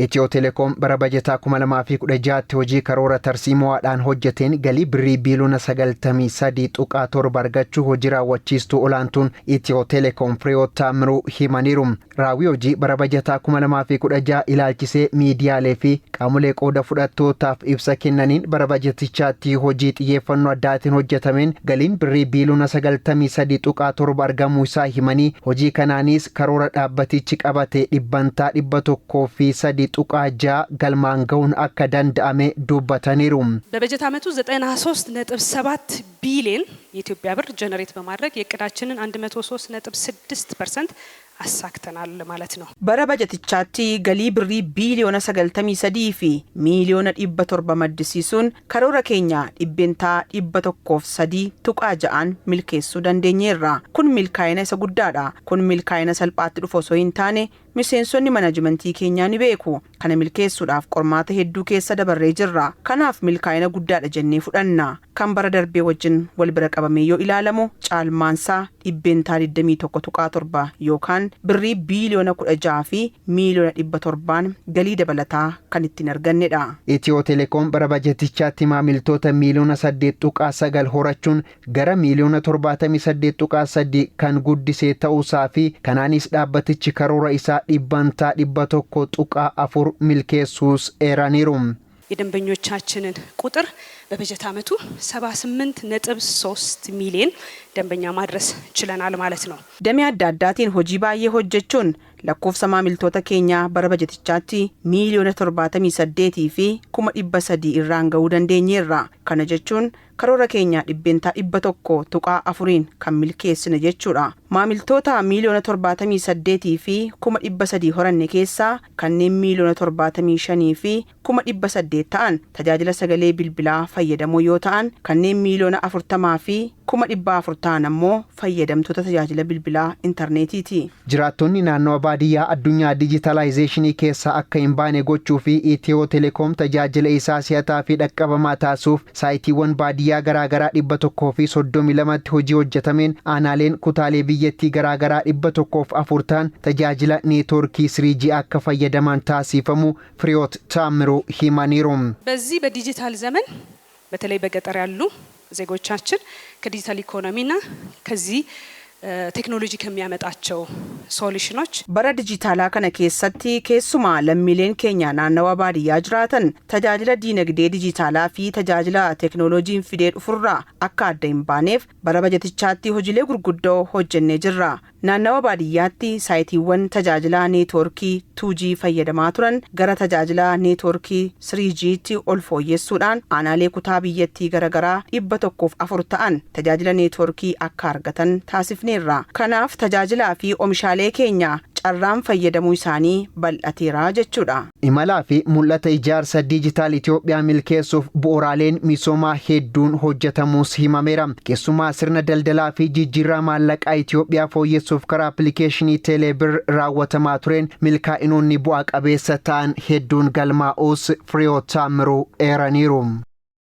Itiyoo Telekoom bara bajataa 2016tti hojii karoora tarsiimo'aadhaan hojjeteen galii birrii biiliyoona 93.7 argachuu hojii raawwachiistuu olaantuun Itiyoo Telekoom Fireewoot Taammiruu himaniiru. Raawwii hojii bara bajataa 2016 ilaalchisee miidiyaalee fi qaamolee qooda fudhattootaaf ibsa kennaniin bara bajatichaatti hojii xiyyeeffannoo addaatiin hojjetameen galiin birrii biiliyoona 93.7 argamuu isaa himanii, hojii kanaanis karoora dhaabbatichi qabate dhibbantaa 103.6 galmaan gahuun akka danda'ame dubbataniiru. በበጀት ዓመቱ 93.7 ቢሊዮን የኢትዮጵያ ብር ጀነሬት በማድረግ የእቅዳችንን 103.6% አሳክተናል ማለት ነው። Bara bajatichaatti galii birrii biiliyoona 93 fi miiliyoona 700 maddisiisuun karoora keenya 103.6%n milkeessuu dandeenyeerra. Kun milkaa'ina isa guddaadha. Kun milkaa'ina salphaatti dhufu osoo hin taane, miseensonni manajimentii keenyaa ni beeku. Kana milkeessuudhaaf qormaata hedduu keessa dabarree jirra. Kanaaf milkaa'ina guddaadha jennee fudhanna. Kan bara darbee wajjin wal bira qabamee yoo ilaalamu caalmaansaa 21.7% yookaan birrii biiliyoona 16 fi miiliyoona 700n galii dabalataa kan ittiin argannedha. Itiyoo Telekoom bara bajatichaatti maamiltoota miiliyoona 8.9 horachuun gara miiliyoona 78.3 kan guddise ta'uusaa fi kanaanis dhaabbatichi karoora isaa 100.4% milkeessuus eeraniiru. የደንበኞቻችንን ቁጥር በበጀት ዓመቱ 78.3 ሚሊዮን ደንበኛ ማድረስ ችለናል ማለት ነው። Damee adda addaatiin hojii baay'ee hojjechuun lakkoofsa maamiltoota keenyaa bara bajatichaatti miiliyoona 78 fi 300,000 irraan ga'uu dandeenyeerra. Kana jechuun karoora keenya 101.4%n kan milkeessine jechuudha. Maamiltoota miiliyoona 78 fi 300,000 horanne keessaa kanneen miiliyoona 75 fi 800,000 ta'an tajaajila sagalee bilbilaa fayyadamoo yoo ta'an, kanneen miiliyoona 40 fi 400,000 ta'an ammoo fayyadamtoota tajaajila bilbilaa intarneetiiti. Jiraattonni naannawa baadiyyaa addunyaa dijitaalaayizeeshinii keessaa akka hin baane gochuu fi Itiyoo Telekoom tajaajila isaa si'ataa fi dhaqqabamaa taasisuuf saayitiiwwan baadiyyaa garaagaraa 132tti hojii hojjetameen aanaaleen kutaalee biyyattii garaagaraa 104 ta'an tajaajila neetwoorkii 3G akka fayyadaman taasifamu Firiyoot Taammiruu himaniiru. በዚህ በዲጂታል ዘመን በተለይ በገጠር ያሉ ዜጎቻችን ከዲጂታል ኢኮኖሚና ከዚህ ቴክኖሎጂ ከሚያመጣቸው ሶሉሽኖች Bara dijitaalaa kana keessatti keessumaa lammiileen keenya naannawa baadiyyaa jiraatan tajaajila diinagdee dijitaalaa fi tajaajila teeknooloojiin fidee dhufurraa akka adda hin baaneef bara bajatichaatti hojiilee gurguddoo hojjennee jirra. Naannawa baadiyyaatti saayitiiwwan tajaajila neetwoorkii 2G fayyadamaa turan gara tajaajila neetwoorkii 3Gtti ol fooyyessuudhaan aanaalee kutaa biyyattii garaagaraa 104 ta'an tajaajila neetwoorkii akka argatan taasifneerra. Kanaaf tajaajilaa fi oomishaalee keenya carraan fayyadamuu isaanii bal'ateera jechuudha. Imalaa fi mul'ata ijaarsa diijitaal Itoophiyaa milkeessuuf bu'uuraaleen misoomaa hedduun hojjetamuus himameera. Keessumaa sirna daldalaa fi jijjiirraa maallaqaa Itoophiyaa fooyyessuuf karaa appilikeeshinii Teeleebir raawwatamaa tureen milkaa'inoonni bu'aa qabeessa ta'an hedduun galmaa'uus Firiyoot Taammiruu eeraniiru.